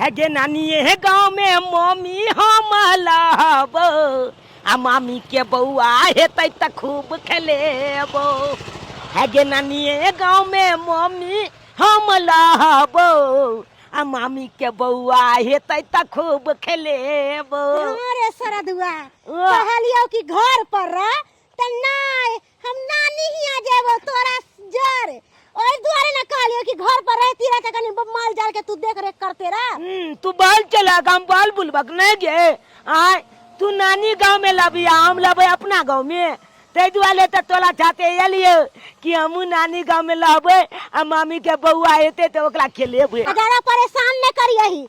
है गे नानी ये गाँव में मम्मी हम लहबो आ मामी के बौआ हेतै तऽ खूब खेलेबो। है गे नानी ये गाँव में मम्मी हम लहबो आ मामी के बौआ हेतै तऽ खूब खेलेबो। अरे सरदुआ, कहलियौ कि घर पर रह त नहीं, हम नानी हियाँ जेबो तोरा जर। ओहि दुआरे ना कहलियौ कि घर पर रहती रह त कनी माल जाल के तू देख रेख करते रह। तू बाल चला गाम बाल बुलबक नहीं गे। आय तू नानी गांव में लबी, हम लबे अपना गांव में। ताहि दुआरे त तोला छाते एलियो कि हमहूँ नानी गांव में लहबै आ मामी के बौआ हेतै त ओकरा खेलेबै। आ ज्यादा परेशान नहीं करियही,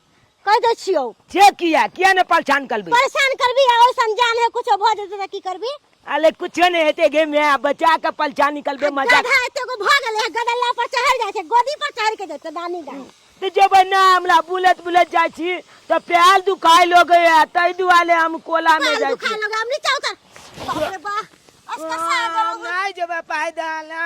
कह दै छियौ। से किया? किया ने परेशान करबी? परेशान करबी आ ओइसन जान है कुछो भ जेतै त की करबी? अरे कुछो नहीं हेतै गे मैं, बचा के परेशान निकलबे मजा। गधा एते गो भ गेलै है, गदल्ला पर चढ़ जाइ छै, गोदी पर चढ़ के जेतै नानी गाँव। तऽ जेबै ना, हमरा बुलत बुलत जाइ छी तऽ पैर दुखाय लगैया, ताहि दुआरे हम कोला में पैर जाइ दुखाय छी। लगै, हम नीचा उतर। बाप रे बा, असकसा गेलौ। नहि जेबै पैदल ना।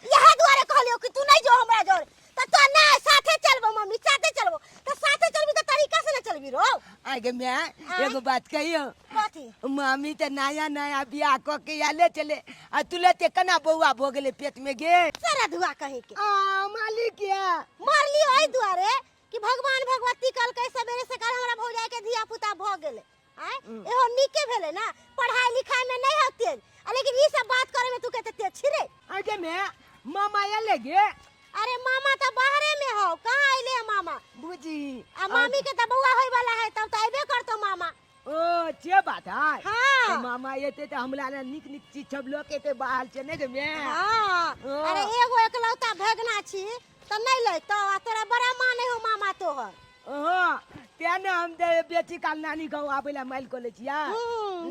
इएह दुआरे कहलियौ कि तू नहीं जो हमरा जोर, त तो ना साथे चलबो मम्मी, साथे चलबो त साथे चलबी त तरीका से ना चलबी रो। आगे मैं एगो बात कहियो। कथी? मामी त नया नया बियाह क के आले चले आ तुले ते केना बौआ भ गेले पेट में गे? सारा धुआ कहे के। आ मालिक या मारलियो एहि दुआरे कि भगवान भगवती कहलकै सवेरे सकाल हमरा भौजाई के धिया पुता भ गेले। आय एहो नीके भेले ना, पढ़ाई लिखाई में नहीं हो तेज, आ लेकिन ई सब बात करे में तू कहते तेज छी रे। आगे में मामा आले गे? अरे मामा त बाहरे में हो, कहाँ आइले है मामा? बुझी। आ मामी के त बौआ होय वाला है तब त आइबे करतो मामा। ओ जे बात है। हाँ। तो मामा एते त हमरा ना निक निक चीज सब लऽ के एते बाहर छै ने गे मैं। हाँ। ओ। अरे एगो एकलौता भगना छी त नहीं लैतो, आ तोरा बड़ा माने हो मामा तोहर। ओहो, तें ने हम ते बेसी काल नानी गाँव आबै ला माइल कऽ लै छियै।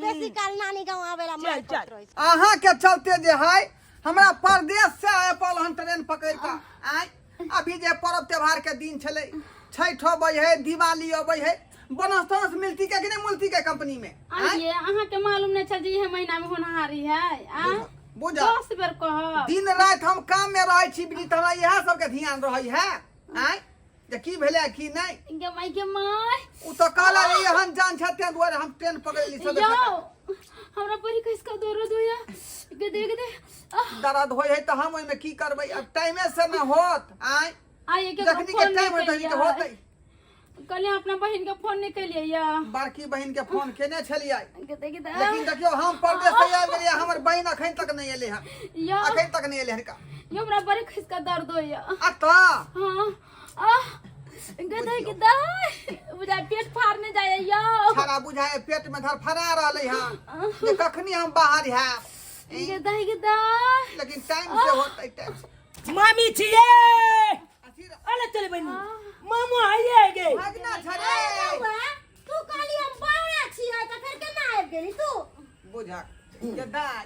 बेसी काल नानी गाँव आबै ला माइल चल, चल। करैत रहै छै। अहाँ के चलते जे है हमरा परदेश से आए पड़ल हन ट्रेन पकड़ कऽ। आय अभी जे पर्व त्योहार के दिन छलै, छठि अबै है, दिवाली अबै है, बोनस तोनस मिलती के कि नहीं मिलती के कंपनी में? आय? आइए, अहाँ के मालूम नहीं छल जे इहे महीना में होनहारी है। आ? बुझल। 10 बेर कहब। दिन राति हम काम में रहै छी बिनी, त हमरा इएह सबके ध्यान रहै है। आय जे की भेलै की नहीं। गे माय, गे माय। उ त कहला रे एहन जान छै, तें दुआरे हम ट्रेन पकड़ ली सदर। यौ, हमरा बड़ी कस के दर्द होया। गे दे, गे दे। आह। दर्द होय है त हम ओइमे की करबै, अब टाइमे से न होत। आय आइए के जखनी के फोन टाइम नहीं होतै के केलियै। होतै। कहलियै अपना बहिन के फोन नहीं केलियै या? बड़की बहिन के फोन केने छलियै। गे दे, गे दे। लेकिन देखियौ हम परदेश से आबि गेलियै, हमर बहिन अखन तक नहीं एलै हन। यौ। अखन तक नहीं एलै हन का। यौ, हमरा बड़ी खस के दर्द होइया। आ त? हाँ। आह, गदे के दाय, बुझाय पेट फाड़ने जाय यौ। छाड़ा बुझाय पेट में धरफड़ा रहलै हन जे कखनी हम बाहर हैब। गदे के दाय। लेकिन टाइम से होतै, टाइम से। मामी छियै। अथी अरे चल बनी। मामू आइए गे। भगना छरे। अरे बौआ, तू कहली हम बाहर छियै त फेर केना आबि गेली तू? बुझा के दाय।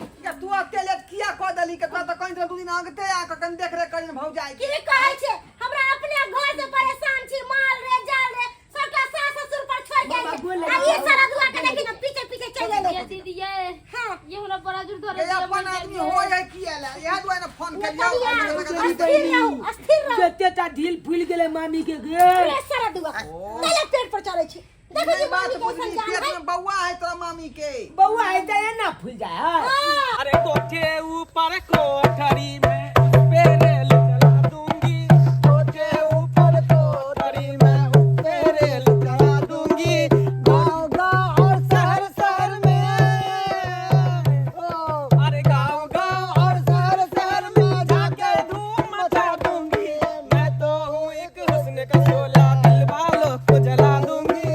के तू अते लेट किया कह देली के तोरा त कहीं दू दिन आगते आ के कनी देख रेख करी भौजाई के। की कहै छै? हमरा अपने घर से परेशान छी, माल रे जाल रे सबटा सास ससुर पर छोड़ के बाबा, गोल आइल छै। आ ई सारा दुआ के देखी न पीछे पीछे चलि एलै। ये दीदी ये। हाँ। ये हमरा बड़ा जोर धरे के दिया अपन मर आदमी जाइए। हो जाए किया ला, इएह दुआरे ने फोन कनिया, केलियौ। अस्थिर रहू, अस्थिर रहू। जते टा ढील फूल गेलै मामी के गे। रे सारा दुआ। तैले पेट पर चढ़ै छी। देखै छी बात मामी के बुझली, ऐसन जान पेट है। में बौआ है तोरा मामी के। बौआ है त एना फूल जाए है। हाँ। अरे कोठे ऊपर कोठरी में पे रेल चला दूंगी, कोठे ऊपर कोठरी में पे रेल चला दूंगी, गांव गांव और शहर शहर में, ओ, अरे गांव गांव और शहर शहर में जाके धूम मचा दूंगी, मैं तो हूँ एक हुस्न का शोला दिल वालों को जला दूंगी,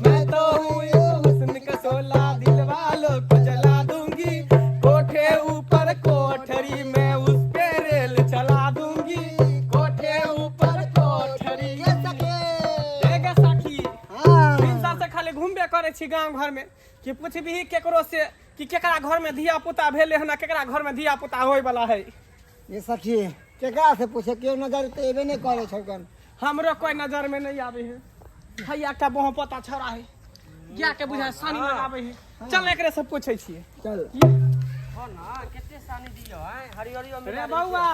मैं तो हूँ एक हुस्न का शोला दिल वालों को जला दूंगी, कोठे ऊपर कोठरी में उस पे रेल चला दूंगी, कोठे ऊपर कोठरी। के सखे। ए गे सखी, हाँ। तीन साल से खाली घूमबे करे छी गांव घर में कि पूछबही केकरो से कि केकरा घर में धिया पुता भेले हन आ केकरा घर में धिया पुता होय वाला है। ये सखी केकरा से पूछे, केओ नजर तऽ एबे नहि करै छौ। हमरो कोई नजर में नहीं आवे है। हैया एकटा बहु पता छौड़ा है, गाय के बुझाय सानी लगावे है, चल एकरे से पूछे छियै। चल। रे बौआ।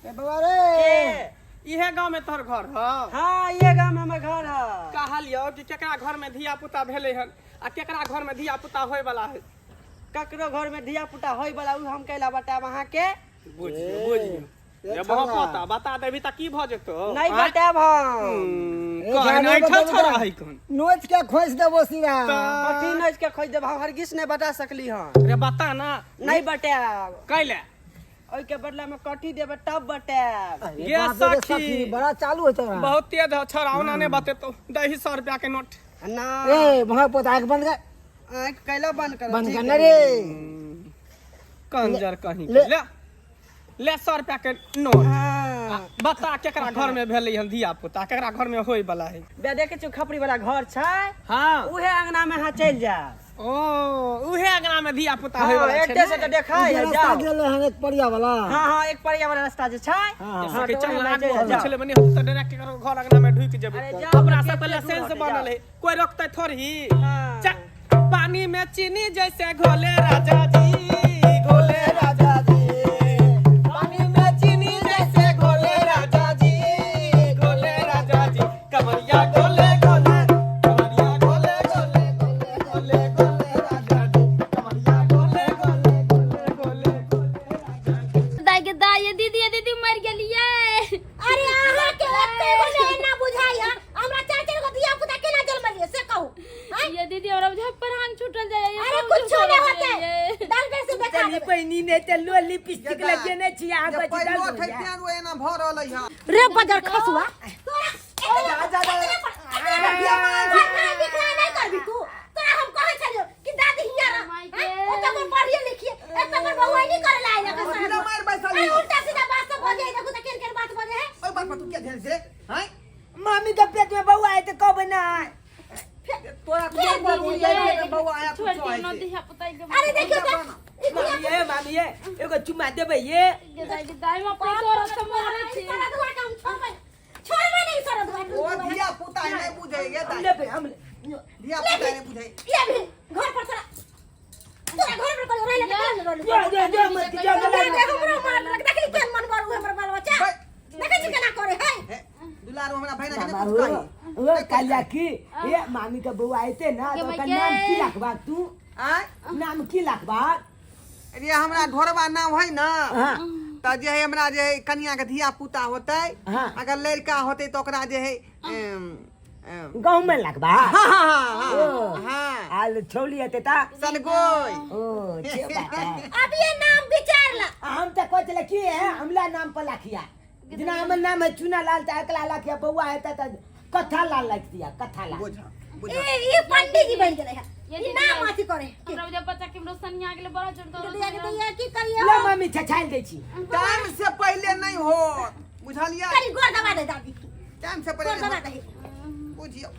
ए बौआ रे। इहे गांव में तोहर घर हौ? हाँ, ये गांव में हमर घर बताउ कि केकरा घर में धिया पुता भेलै हन आ केकरा घर में धिया पुता होय वाला है। ककरो घर में धिया पुता होय वाला उ हम कैला बतायब अहाँके? बुझियो बुझियो ए जे छौड़ा। बहुत बता देबी त की भ जेतो? नहीं बतायब हम। ए कहन झाड़ू ऐठल बतबू छौड़ा तऽ है कौन? नोच के खोसि देबो सिरा। कथी नोच के खोज देब? हम हरगिज नहीं बता सकली हन। रे बता ना। नहीं बतायब। कैले? ओहि के बदला में कथी देबै तब बतायब। अरे गे बाप रे सखी। सखी, बड़ा चालू होता है। बहुत तेज है छौड़ा, ओना नहीं बतेतो। दही 100 रुपया के नोट। ना। ए भों पोत आंख बंद कर। आँख कैला बंद कर? बंद कर ना रे। कंजर कहीं ले। ले ले 100 रुपया के नोट। हाँ। बता केकरा घर में भेलै हन धिया पुता, केकरा घर में होय वाला है? बे देखे छियौ खपरी वाला घर छै। हाँ। उहे अंगना में अहाँ चलि जायब। ओ उहे अंगना में धिया पुता होय हाँ, वाला छै। एते से तऽ देखाय जे है, रास्ता जाओ। गेलै हन एक परिया वाला। हाँ हाँ, एक परिया वाला रास्ता जे छै। हाँ, हाँ, सके तऽ चल ओहे में आगू चलि जाउ। छले बनी हम तऽ डायरेक्ट केकरो घर अंगना में ढुकि जेबै। अरे जाओ, अपना केते सब दूर लाइसेंस हटे, बनल जाओ। है, कोई रोकतै थोड़ी। हाँ। चल, पानी में चीनी जैसे घोले राजा जी, घोले राजा जी। पानी में चीनी जैसे घोले राजा जी, घोले राजा जी। कमरिया गोले गोले, कमरिया गोले गोले, गोले गोले गोले राजा जी। कमरिया गोले गोले, गोले गोले गोले राजा जी। दाई के दाई, ये दीदी, ये दीदी मर गेलियै। अरे अहाँ के एते गो ने एना बुझाइ हन, हमरा चार चार गो धिया पुता केना जन्मलियै से कहू? आँय? ये दीदी हमरा बुझाइ प्राण छूटल जाय। अरे कुछो नहि होतै, दल बेर से देखा चली देबै। बहिनी ने ते लो लिपस्टिक लगेने छी अहाँ जे बची पहिलो दल छै होइया। तें ओ एना भऽ रहलै हन। रे बजर खसुआ, तोरा जा, जा, जा। एतने पर- एतने पर पढ़नाइ लिखनाइ नहि करबी तू? तोरा हम कहै छलियौ कि दादी हियाँ रह, माय गे। आँय? ओतऽ पर पढ़िए लिखिए, एतऽ पर बौआइ नहि करै लए आयल अथी लए मारि बैसल अरे ही। उल्टा सीधा बात सब बजै है, देखू तऽ केहन केहन बात बजै है। ओहि बात पर तू किया ध्यान से हैं? मामी के पेट में बौआ है तऽ कहबै ना। तोरा फेर कोन दीदी बुझाइ छै बौआ आया छोड़ कुछो दियौ है न से। धिया पुता के। अरे देखियौ तऽ ई मामी धिया ये, मामी ये, एगो चुम्मा देबै ये। गे दाई के दाई, हम अपने तोरा से मरै छी। सरदुआ के हम छोड़बै छोड़बै नहि सरदुआ के। ओ धिया पुता नहि बुझै गे हम दाइ। लेबै हम धिया पुता नहि बुझै। ये भी घर पर तोरा तोरा घर पर कहलियौ रहै लए तऽ केना नहि रहली? जो जो जो मत जो हमरा के हमरो मारलक, देखली केहन मन बरू हमर बाल बच्चा, देखै छी केना करे है। हे दुलारू, हमरा भैना के नहि कुछ कही। ओ कालिया की ये मामी के बौआ एते ना गे तऽ ओकर माय नाम गे। की राखबा तू? आँय? नाम की राखबा? रे हमरा ढोरबा नाम है ना। हाँ। तऽ जे है हमरा जे है कनिया के धिया पुता होतै, हाँ। अगर लड़का होतै तऽ ओकरा जे है एम, एम, गहूँम में राखबा? हाँ हाँ हाँ ओ। हाँ हाँ। आल छौली हेतै ता सनगोई। ओ जे बात है। अब ये नाम विचार ला। हम तऽ कहै छलै की है हमला नाम पर लाखिया, जेना हमर नाम है चूना लाल तऽ एकला लाखिया, बौआ हेतै तऽ कथा लाल राखि दिया, कथा लाल। बुझ बुझ। ई ई पंडित जी बन गेलै है, ये ई दीदी नाम अथी करे हमरा बुझाइ बच्चा के हमरो सनिया गेलै, बड़ा जोर दर्द दीदी होइया। दीदी की करिए? ले मम्मी छछाइल दै छी। टाइम से पहले नहीं हो, बुझलियै? कनी गोर दबा दे दादी। टाइम से पहले गोर दबा नहीं दे। होत। बुझियौ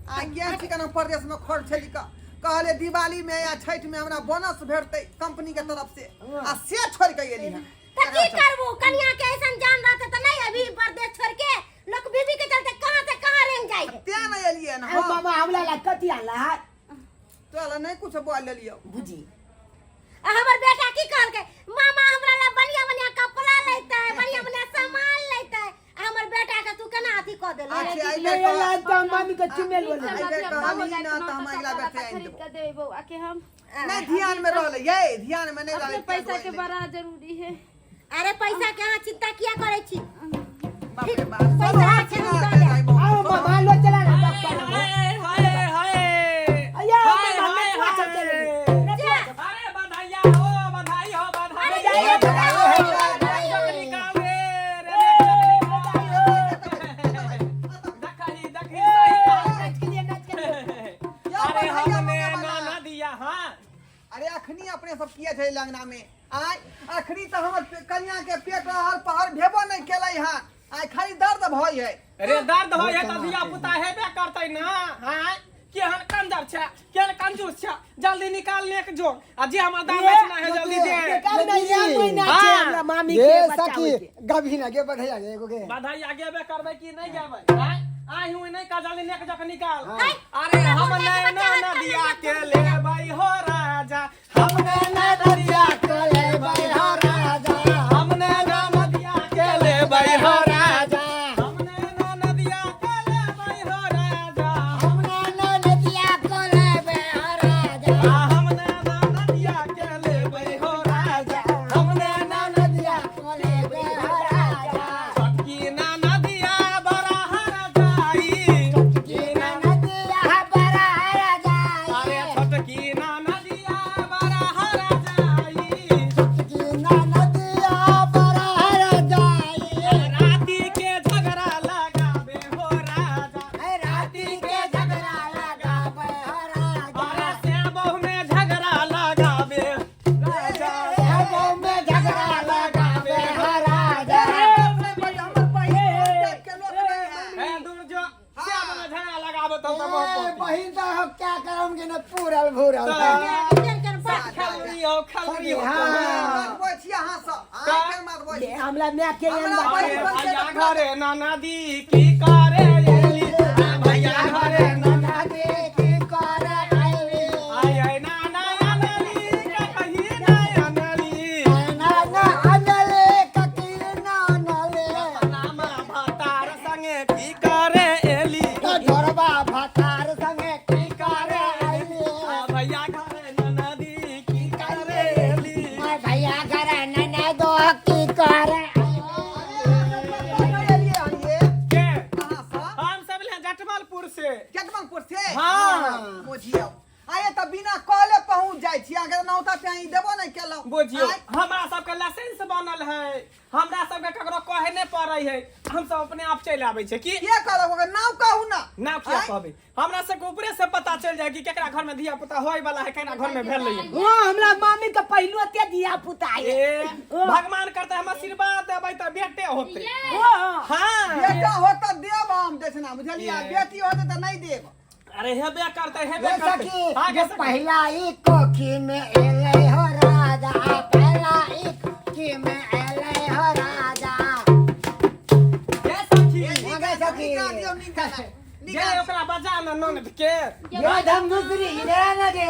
आ गेल छी केना परदेश में खर छली का कहले दिवाली में या छठ में हमरा बोनस भेटतै कंपनी के तरफ से, आ से छोड़ के एली हन। त की करबू, कनिया के ऐसन जान रहते त नहीं अभी परदेश छोड़ के लोग बीबी के चलते कहां से कहां रेंग जाए है। तें नहीं एलियै हन। आ हम मामा हमला ला कथी आनला? तोरा लए नहीं कुछ बोल लेलियौ। बुझी। आ हमर बेटा की कहलकै, मामा हमरा ला बढ़िया बढ़िया कपड़ा लेतै, बढ़िया बढ़िया सामान लेतै। आ हमर बेटा के तू केना अथी कऽ देले? अच्छा एहि नहीं बेर अला तऽ मामी के चुमेल बोले। एहि बेर कहली ना तऽ हम अगिला बेर से आनि खरीद देबौ। के देबै बौआ के हम। नहीं ध्यान में रहलै ये, ध्यान में नहीं अपने रहलै। पैसा के बड़ा जरूरी है। अरे पैसा के अहाँ चिंता किया करै छी? बाप रे बाप, पैसा सब छै, छै हम ना, दऽ देब। आओ मामा लो चला ना डॉक्टर। हाय हाय हाय। अया हाय, मामा हाय, नेटवा हाय। चल चले। जा। अरे बधाइया हो, बधाई हो, बधाई बधाई हो, बधाई बधाई हो, हो। बधाई हो, निकाल रे, रे, देखही, देखही, सही कह। नाच के लिए, नाच के लिए। अरे बधाइया हमने मंगवाना। नाना दिया हाँ। अरे अखनी अपने सब किया छै अंगना में? आय अखनी तऽ हमर कनिया के पेट हर पहर भेबो नहीं केलै हन, आय खाली दर्द भई है। रे दर्द होय है तऽ धिया पुता हेबे करतै ना। हाँ केहन कंजर छै, केहन कंजूस छै, जल्दी निकाल नेक जो आ जे हमर दान दक्षिणा है जल्दी दे। निकाल ना ये महीना छै हाँ। हमरा मामी गे के बच्चा सखी होइ छै। गभी ना गे बधाई गे एगो गे। बधाई गेबे करबै कि नहि गेबै? आय आइ हुई नहीं का, जल्दी नेक जक निकाल। हाय, अरे हमरा हम मुर्गा के नैना बच्चा हाथ नदिया पर के लेबै हो राजा, हम नैना नदिया के लेबै हो राजा, हम नैना नदिया के लेबै हो राजा, हम नैना नदिया के लेबै हो राजा, हम नैना तो ए, बहिन तो हम क्या करम के न पूरल भूरल। खलरी हो खलरी हो। हाँ। मारबै छी अहाँ सब, आइ के मारबै छी। हमरा माय के एहन हमरा बात बहिन भैया घरे नाना दी की करे एली, भैया घरे नाना दी की करे आइली। आय आय नाना नानी का कही ना नानी। नाना अनले ककी नानले। नामा भतार संगे की करे एली। तो ढोरबा भतार संगे की करे आइली। भैया घरे नाना दी की करे एली। भैया घरे नाना दो की करे एलियै के अहाँ सब? हम सब ले जटमलपुर से। जगमनपुर से? हाँ। बुझियौ, आये तऽ बिना कहले पहुँच जाइ छी, अहाँके नौता प्याही देबो नहि केलहुँ। बुझियौ, आँय? हमरा सबके लाइसेंस बनल है, हमरा सबके ककरो कहे नहि पड़ै है, हम सब अपने आप चलि आबै छै। की के कहलक? ओकर नाम कहू ना। नाम किया आँय? कहबै? हमरा सबके ऊपरे से पता चलि जाय कि केकरा घर में धिया पुता होय वाला है, केकरा घर में भेलै है। हाँ, हमरा मामी के पहिलो ते धिया पुता है। ए भगवान करते हम आशीर्वाद देबै तऽ बेटे होते। हाँ। हाँ, बेटा होत तऽ देब हम दक्षिणा, बुझलियै? ये। बेटी होत तऽ नहि देब। अरे हेबे करते, हेबे ये करते। सखी, हाँ, ये गे सखी। पहला ही कोखी में एले हो राजा, पहला ही कोखी में एले हो राजा। गे सखी। हाँ, गे सखी। निकाल दियौ, निकाल। गे ओकरा बजा न ननद के। ये धम दूसरी इधर ना गे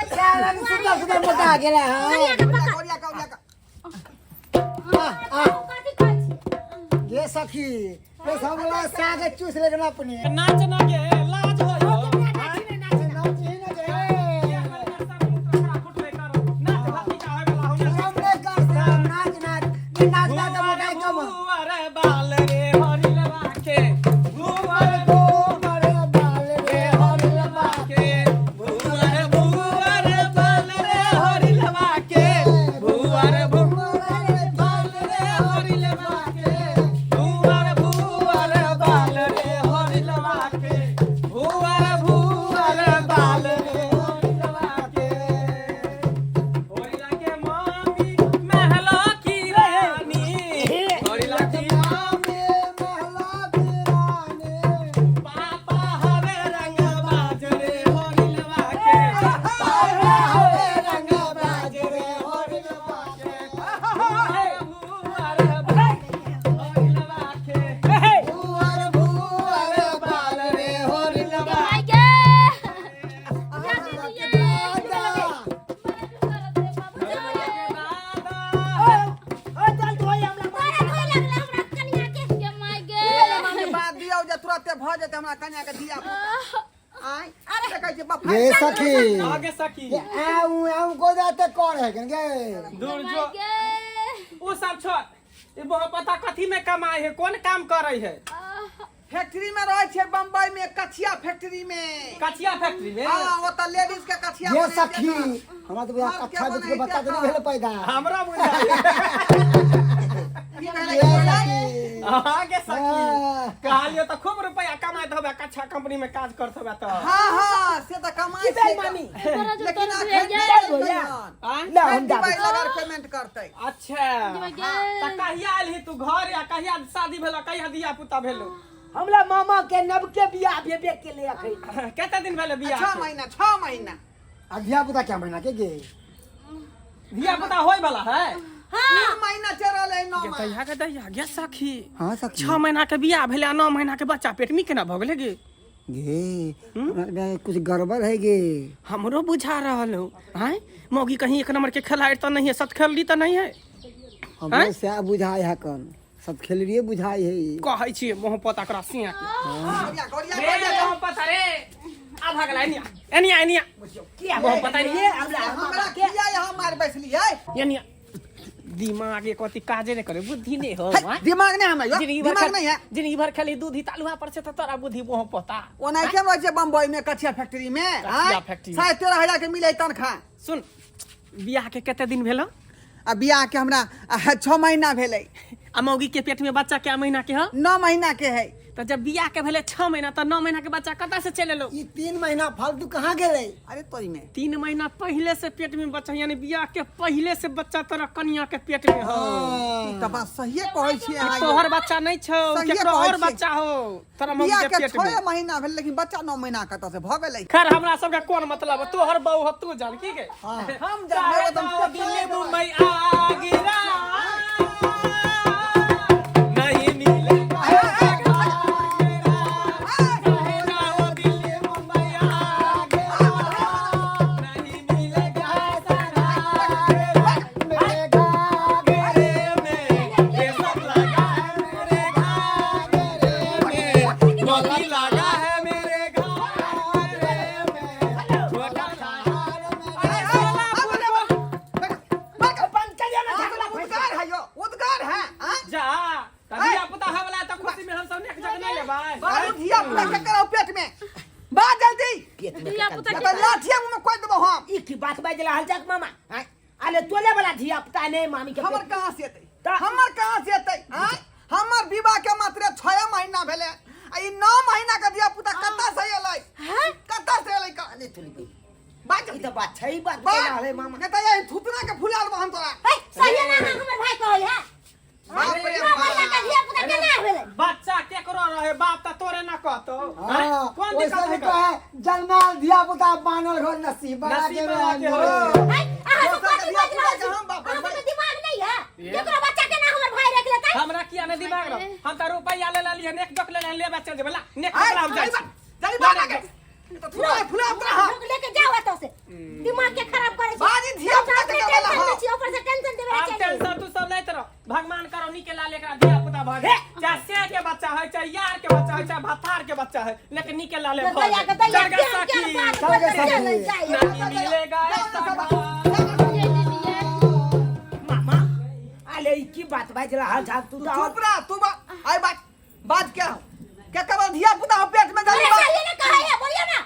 साला सुबह सुबह मोटा गेला। हाँ। ओरिया का, ओरिया का। आ, आ। गे सखी, ये सब वाला साग चूस लेना अपने। नाच न गे, लाज होय हो। नाच ही ना गे। हमरे कर से नाच नाच नाच नाच तो मोटा कम। बाल रे हरिलवा के, भुवर भुवर बाल रे हरिलवा के, भुवर भुवर बाल रे हरिलवा के, भुवर भुवर बाल रे हरिलवा के, भुवर भुवर बाल रे हरिलवा के, भुवर भुवर बाल रे हरिलवा के। होरिला के मामी महला की रानी, होरिला की मामी महला की रानी। पापा हवे रंग बाजरे होरिलवा के, पापा हवे रंग बाजरे होरिलवा के, भुवर होरिलवा के, भुवर भुवर बाल रे होरिलवा। मामी बात दियौ जे तुरते भऽ जेतै हमरा कन्या के धिया पुता। आँय, देखै छियै बाप। ये सखी, आगे सखी। ये आऊ आऊ को जाते कर है गे। दूर जो उ सब छोड़, ई बहुत पता कथी में कमाए है, कौन काम करे है? फैक्ट्री में रहै छै बम्बई में, कछिया फैक्ट्री में। कचिया फैक्ट्री में? हाँ, ओतऽ लेडीज के कछिया ये बनै छै सखी, तऽ। हमरा तो बुझा कच्छा दूध के बच्चा तो नहीं भेल पैदा। हमरा बुझाइ की कहलै ये की कहलै? सखी। आगे सखी, हाँ। कहलियो तऽ खूब रुपया कमाइत होबे, कच्छा कंपनी में काज करत होबे तऽ। हाँ हाँ, से तऽ कमाइ की भेल छै। मामी? लेकिन अखन भेल नहि या? आँय? ना हम दिवाली दाबे। लगा पेमेंट करतै। अच्छा, तऽ कहिया एलही तू घर, या कहिया शादी भेलो, कहिया धिया पुता भेलो? हमरा मामा के नवके बियाह भेबे केले अखन। कते दिन भेले बियाह 6 के? महीना, 6 महीना। आ धिया पुता क्या महीना के गे? धिया पुता होय वाला है? 3 महीना चल रहल है, 9 महीना। दैया के दैया, गे सखी। हाँ सखी। 6 महीना के बियाह भेले आ 9 महीना के बच्चा पेट में केना भऽ गेलै गे? गे हमरा बे कुछ गड़बड़ है गे। हमरो बुझा रहल हो। आँय, मौगी कहीं एक नंबर के खिलाड़ी तऽ नहीं है, सत खेलली तऽ नहीं है? हमरो सएह बुझाय है, कन सब खेलरिये बुझाय है। कहै छियै मोह पोता करा सिया के। गोरिया, गोरिया, रे गोरिया। मोह पोता रे, आ भागला एनिया एनिया एनिया। किया मोह पोता ये एनिया हमरा हमरा किया यहाँ मार बैसली है? एनिया। दिमाग एक अति काजे नहीं करे, बुद्धि नहीं हो। है, दिमाग नहीं हमरा यो, जिंदगी भर दिमाग नहीं है। जिंदगी भर खाली दूध ही तालुआ पर से तो तोरा बुद्धि मोह पोता। ओनाहिते रहै छै बम्बई में कछिया फैक्ट्री में। कछिया फैक्ट्री में। 13,500 के मिले तनख्वाह। सुन, बियाह के कते दिन भेलो? आ बियाह के हमरा 6 महीना भेलै। आ मौगी के पेट में बच्चा क्या महीना के है? 9 महीना के है। तऽ जब बियाह के भेलै 6 महीना तऽ 9 महीना के बच्चा कतऽ से चलि एलौ? ई 3 महीना फालतू कहाँ गेलै? अरे तोरी में 3 महीना पहले से पेट में बच्चा, यानी बियाह के पहले से बच्चा तोरा कनिया के पेट में हो। ई तऽ बात सहिए कहै छी अहाँ। तोहर बच्चा नहीं छौ, सहिए केकरो कहै और छियै। बच्चा हो तोरा मम्मी बियाह के के पेट में। 6 महीना भेल लेकिन बच्चा 9 महीना कतऽ से भऽ गेलै? खैर हमरा सबके कोन मतलब, तोहर बहू हो तू जान की गे। हम जानबै एकदम। जाओ दिल्ली मुंबई आगरा नहीं मिलेगा चाहे जाओ दिल्ली मुंबई आगरा नहीं मिलेगा सहारा। मेरे घाघरे में ये सब लगा है मेरे घाघरे में, मोती लगा है मेरे घाघरे में, छोटा सा हार मेरे। बंद करियो ना झगड़ा। उद्गार है यो, उद्गार है आँय? जा धिया पुता है वाला तो खुशी में हम सब नेक जग नहीं लेबै। बाबू धिया पुता के करो पेट में बा जल्दी। पेट में धिया पुता नहीं तऽ लाठिया मुँह में कोइ देबो हम। ई की बात बाजला हलचक मामा? आँय? अरे तोले वाला धिया पुता नहीं मामी के हमर पेट। कहाँ से एतै? तऽ- हमर कहाँ से एतै आँय? हमर विवाह के मात्र 6 महीना भेलै आ ई 9 महीना के धिया पुता कतऽ से एलै? कतऽ से एलै? अरे तोली बहिन, बाज ई तऽ बात छै, ई बात बाज। केना हलै मामा? नहीं तऽ यही थुतना के फुला देबो हम तोरा। है सही ना हमर भाई कहै है। बाप रे 9 महीना बाप। के धिया पुता केना भेलै? बच्चा केकरो रहे बाप त तोरे ना कहतो। हाँ, कोन वैसे दिक्कत भी है? कहे जन्माल धिया पुता बानल घर नसीब बना के नसीब बना के हो। हो। है अहाँ सब दोसर के कथी धिया बाजि पुता रहल के छी? हम बाप अहाँ बनबै। सबके दिमाग नहीं है? केकरो बच्चा केना हमर भाई रख लेतै? हमरा किया नहीं दिमाग रह, हम त रुपैया ले लेलियै, नेक जोक ले लेबे चल जेबै ला नेक आँय, जोक हम जाइ छी। जल्दी बाज आगे। तऽ थुतना के फुला तोरा हम। लोग लेके जाओ एतऽ से, दिमाग के खराब करै छी। बाजी धिया पुता के हम देबे ला टेंशन में हम। छी, ऊपर से टेंशन देबे आब चलि। टेंशन तू सब लैत रह, भगवान करो नीके लाल एकरा धिया पुता भऽ जाय, चाहे से के बच्चा है, चाहे यार के बच्चा है, चाहे भतार के बच्चा है, लेकिन नीके लाले भऽ दया के जाय। दया चल गे ज्ञान सखी। ज्ञान बात चल गे बोलते सखी। चल जाइ। नहीं मिलेगा ऐसा घर। ये दीदी ये मामा अरे ई की बात बाजला हलचक तू तू तऽ चुप रह तू बा आइ बात बात क्या हो क्या कबो धिया पुता हो पेट में अरे जल्दी बाज। सही ना कहै है, बोलियो ना।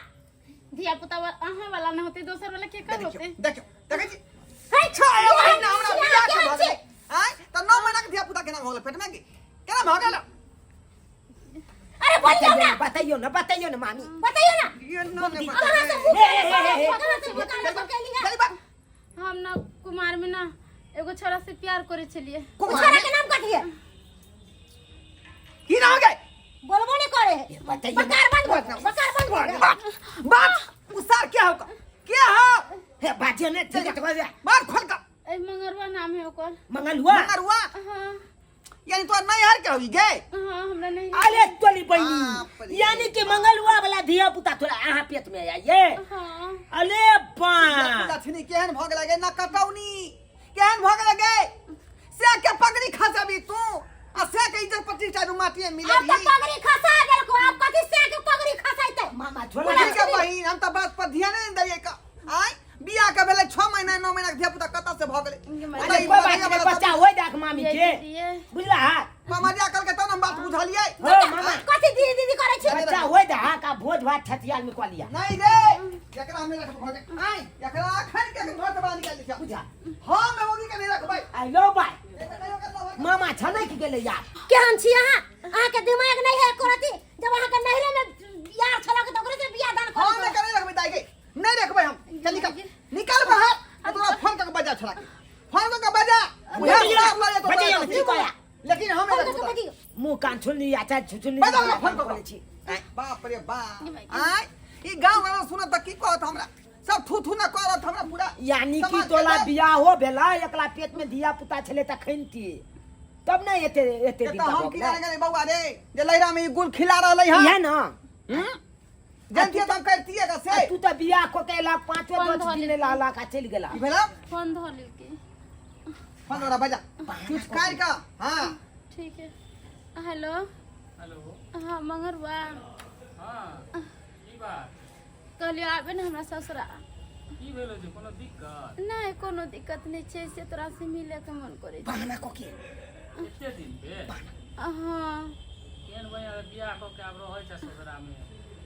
धिया पुता अहाँ वाला ना होते दोसर वाला के कर होते? देखियो देखै छी है 6 महीना हमरा बियाह के केहन भऽ छी? गेलै आँय तऽ 9 महीना के धिया पुता केना भऽ गेलै पेट में? की केना भऽ गेल? अरे बोलियो ना। बतैयो ना, बतैयो ना मामी। बताइयो ना। ये न ने अहाँ सब मुँह हे, हे, हे, हे। कहाँ से मुँह कान सब कैली है? जल्दी बाज। हम ना कुमार में ना एगो छोरा से प्यार करे छलिए। ओ छोरा के नाम कथी है? की नाम गए? बोलबो नहीं करे है। बतैयो ना। बकार बंद हो, बकार बंद हो गया। बात बात उसार क्या हो क्या हो? हे बाजियो ने ठीक है तो बात खोल का। ए मंगरवा नाम है ओकर। मंगलुआ। मंगरुआ? हाँ। यानी तो नैहर के होई गए? हाँ हमरा नहीं। अरे तोली बाप बहिनी रे। यानी कि मंगलुआ वाला धिया पुता थोड़ा अहाँ पेट में आइए। हाँ। अरे बा लछनी केहन भऽ गेलै गे ना कटौनी केहन भऽ गेलै गे से के पगड़ी खसबी तू आ से के इज्जत प्रतिष्ठा रू माटिए मिले। अब तो पगड़ी खसा देलको, अब कथी से के पगड़ी खसाइते? मामा छोड़ा। बुझी के बहिन हम तऽ बात पर ध्यान नहीं दियै का आय बियाह के भेलै 6 महीना 9 महीना के धिया पुता कतऽ से भऽ गेलै? अरे कोई बात नहीं, बच्चा होय देख मामी ये के दीदी ये बुझला हा? मामा कल के तब हम बात बुझलियै। हो मामा। कथी दीदी दीदी करै छी? बच्चा होय दे हा का भोज भात छठियाल में कऽ लिया। नहीं रे एकरा हम नहीं रखबै घर में। आय एकरा अखन के घर से बाहर निकाल दिया। बुझा। हम एगो के नहीं रखबै। I love by मामा छनक गेलै यार। केहन छी अहाँ? अहाँके दिमाग नहीं है एको रत्ती? जब अहाँके नैहरे में यार छलक तऽ ओकरे से बियाह दान हम करै। एकरा नहीं रखबै दाई गे, नहीं रखबै हम। चल निकल निकल बाहर, नहीं तोरा फोन करके बजा छोड़ा के फोन करके बजा उहे साफ लगे तो बजियो, की कहया? लेकिन हम नहीं रखबै। मुँह कान छुलनी अच्छा छुलनी। बजा ओकरा फोन कऽ छी। बाप रे बाप आय ई गांव वाला सुनत त की कहत हमरा? सब थू थू न करत हमरा पूरा यानी कि समाज के तोला लोग। बियाह हो भेला एकला पेट में धिया पुता छले तखन की तब ने एते एते दिन तऽ हम तक की जाने गेलै बौआ रे जे लैरा में ई गुल खिला रहलै हन। इहे ना। जानतियै तऽ हम करतियै ग से। आ तू तऽ बियाह कऽ के एला 5 फोन 10 धऽ दिन लेलकै। लाला का चलि गेला। की भेला? फोन धऽ लेलकै। फोन ओकरा बजा कुछ काटि कऽ। हाँ ठीक है। हेलो। हेलो। हाँ मंगरवा। हाँ की बात? कहलियो आबे ने हमरा ससुरा। की भेलो जे कोनो दिक्कत? नहीं कोनो दिक्कत नहीं छै, से तोरा से मिले के मन करे छै। बहाना कऽ के एते दिन पे? हाँ। केहन बढ़िया बियाह कऽ के आब रहै छै ससुरा में,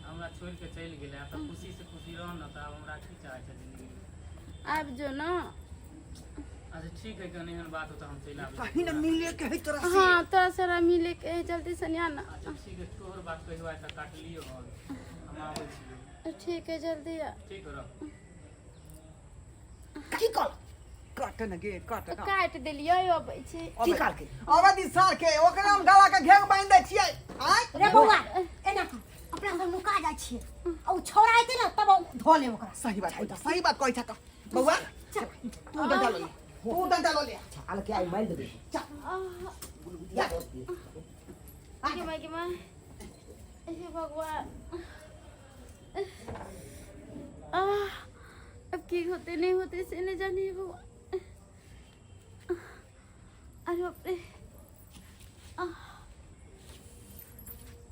हमरा छोड़ि के चलि गेलै। आब तऽ खुशी से खुशी रह न, तऽ आब हमरा की चाहै छै जिंदगी में? आबि जो न। अच्छा ठीक है, कनी एहन बात हो तऽ हम चलि आबै छी। कहीं न मिले के है तोरा से। हाँ, तोरा से हमरा मिले के है, जल्दी से आ ना। अच्छा ठीक है, तोहर बात कहियो आइ तऽ काटलियो हन, हम आबै छियौ। ठीक है, जल्दी आ। ठीक रह। की कहल? काट न गे, काट न। काटि देलियै, अबै छी। की कहलकै? अबै दी सार के, ओकरा हम गला के घेर बांधि दै छियै। आँय? रे बौआ, एना कर, अपना सब नुका जाइ छियै आ उ छौड़ा एतै ने तब धो लेब ओकरा। सही बात कहै छह, सही बात कहै छह। बौआ, तू डंटा लऽ ले, तू डंटा लऽ ले। छाल के आइ मारि देबै। चल। गे माय, गे माय, हे भगवान! आह, अब की होते नहीं होते से नहीं जाने। हे भगवान! अरे बाप रे! आह,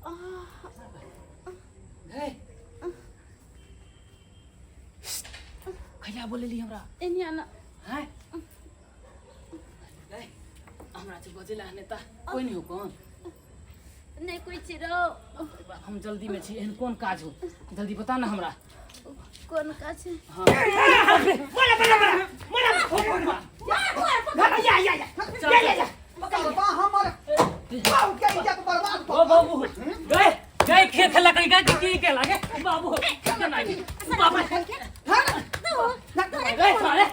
आह! गए खैला बोलेली हमरा। एनी आना। हैं गए, हमरा से बजेला नेता कोई नहीं हो कौन? नहीं कोई चिरो। बाप, हम जल्दी में छी, एहन कोन काज हो, जल्दी बता ना हमरा। कोन काज है? हाँ। या या या या या या। बाबा, हमर बाबू के इज्जत बर्बाद ओ बाबू, गए गए, खेत लकड़ी गए की के लागे बाबू केना बाबू? गए साले,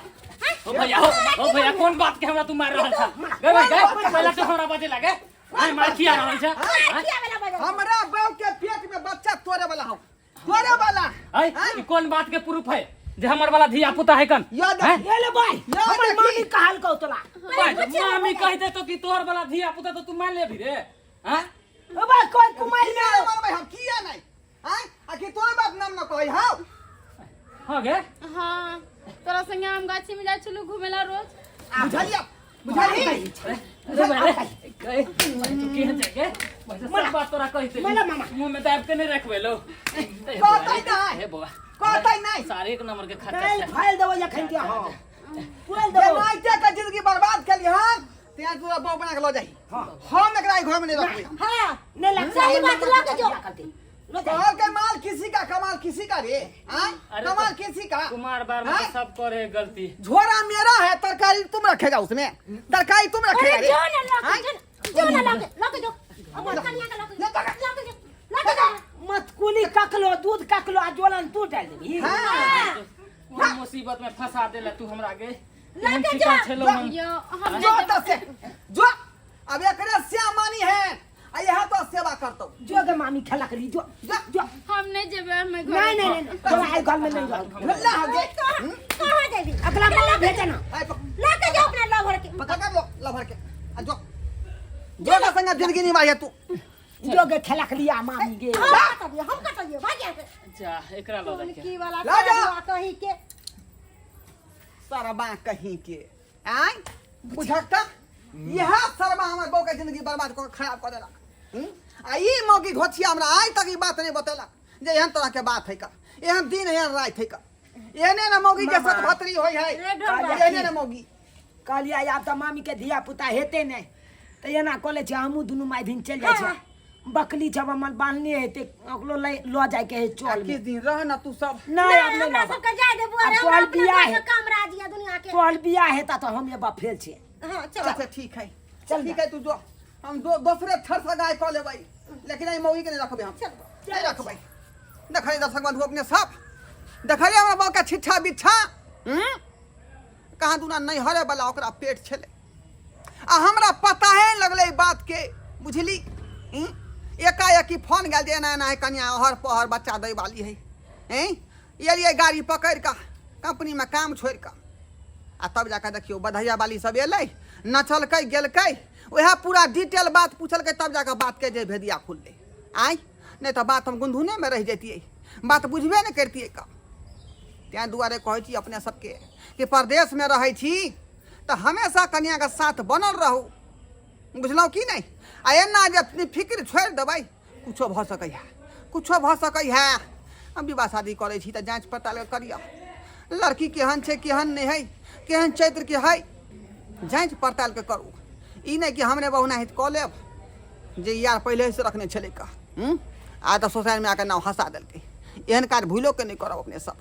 ओ भैया हो, ओ भैया, कोन बात के हमरा तू मार रहल छा? गए भाई गए, पहला तो हमरा बजे लागे, आय मार खिया रहल छा? हमरा बहू के पेट में बच्चा तोरे वाला हो, तोरे वाला। आय, ई कोन बात के प्रूफ है जे हमर वाला धिया पुता है कन? याद हैं? ये ले भाई, हमर देखी। मामी कहल कौ तोला? भाई, मामी कह दे तो कि तोहर वाला धिया पुता तो तू मान लेबी रे? हैं? ओ भाई, कोई कुमार किया में मानबै हम? किया नहीं? आय आखिर तोर बात नाम न कहै हौ। हां गे। हाँ, तोरा संगे हम गाछी में जाइ छलू घुमेला रोज। बुझलिया, बुझली? अरे भाई गए, तू केहन छै गे? वैसे सब बात तोरा कहि देली। मला मामा। मुंह में दाब के नहीं रखबे लो। कहतै नहि। हे बौआ, कहतै नहि। सारे एक नंबर के खर्चा तेल छै। फैल देबो जखन के। हां, फैल जे देबो। माइटे के जिंदगी बर्बाद केली हन, तें तोरा बहू बना के लऽ जाही। हम एकरा ई घर में नहीं रखबै। हाँ। नहीं लगता। सही बात, लऽ के जो। कहल के माल किसी का, कमाल किसी का रे। आय? अरे कमाल तो- किसी का। कुमार बार में तो हाँ? सब करे गलती। झोरा मेरा है, तरकारी तुम रखेगा उसमें, तरकारी तुम रखेगा अरे रे। जो ना लऽ आँय? के जो, जो ना लऽ के, लऽ के जो अपन कनिया के, लऽ के जो, लऽ के जो, लऽ के जो। मतकुली ककलो दूध ककलो आ जोलन तू डाल देबी। हाँ। कोन मुसीबत में फंसा देला तू हमरा गे? लऽ एहन के चिकन जा। छेलो हम। यो हम जो तो से जो, अब एकरे श्यामानी है आ यहाँ तो सेवा करतो। जो गे मामी, खेला करी, जो जा। जो। हम नहीं जेबै, हमें घर। नहीं नहीं नहीं, तोरा आई घर में नहीं रह। ला हो गे। कहाँ जेबी? अगला मामा भेजे ना। आय लऽ के जो अपना लवर के। पकड़ लो लभर के आ जो, जो का संग जिंदगी निभाए तू। जो गे, खेला करी आ मामी गे। हम कटलियो, हम कटलियो, भाग यहाँ से। जा, एकरा लऽ कोन जाके। की वाला ला जा। साधुआ कही के। सरबा कहीं के, आय बुझक त यह सरबा हमर बहू के जिंदगी बर्बाद कऽ के खराब कऽ देलक। हम्म? आ ई मौगी घोचिया हमरा आइ तक ई बात नहीं बतेलक जे एहन तरह के बात है का, एहन दिन एहन रात है का। एहने ने मौगी के मामा। सतभत्री होय है, रे ढोंगा। एहने ने मौगी। कहलियै आब तऽ मामी के धिया पुता हेतै नहि तऽ एना कऽ लै छै, हमहूँ दुनू माय दिन चलि जाइ छै। बकली जब हमर बान्हने हेतै, ओकरो लै लऽ जायके है आ चल किछु दिन रह ना तू सब। नहि, आब नहि हमरा रहब। सबके जाय दे बुआ रे। आब हमरा तोहर अपना बियाह घर है। के काम राज या दुनिया के। तोहर बियाह हेता तऽ हम एबा फेल छियै। हाँ, चल। अच्छा ठीक है। चल। ठीक है, तू जो, हम दोसरे थर से गाय कऽ लेबै, लेकिन एहि मौगी के नहीं रखबै, हम नहीं रखबै। देखलियै दर्शक बंधु अपने सब, देखलियै हमरा बहू के छिच्छा बिच्छा। हम्म? कहाँ दुना नहीं हरे वाला ओकरा पेट छलै आ हमरा पता है लगलै ई बात के, बुझली? हम्म? एकाएकी फोन गेल जे एना एना है, कनिया अहर पहर बच्चा दै वाली है। हैं, एलियै गाड़ी पकड़ि कऽ कंपनीमे काम छोड़ि कऽ आ तब जाकऽ देखियौ बधैया वाली सब एलै, नचलकै गेलकै, वएह पूरा डिटेल बात पूछलकै, तब जाकऽ बातके जे भेदिया खुललै। आँय, नहि तऽ बात हम गुनधुनेमे रहि जैतियै, बात बुझबे नहि करितियै कऽ। तेँ दुआरे कहै छी अपने सबके कि परदेशमे रहै छी तऽ हमेशा कनियाके साथ बनल रहू, बुझलहुँ कि नहि? आ एना जे अपनी फिक्र छोड़ि देबै, कुछो भऽ सकै है, कुछो भऽ सकै है। हम विवाह शादी करै छी तऽ जाँच पड़ताल करिअ, लड़की केहन छै, केहन नहि है, केहन चरित्रके है, जाँच पड़तालके करू। ई नहि कि हमरे बहु नाहित कऽ लेब जे यार पहिलेसँ रखने छलै का। आ तऽ सोसाइटीमे आके नाम हँसा देलकै। एहन काज भूलोके नहि करब अपने सब।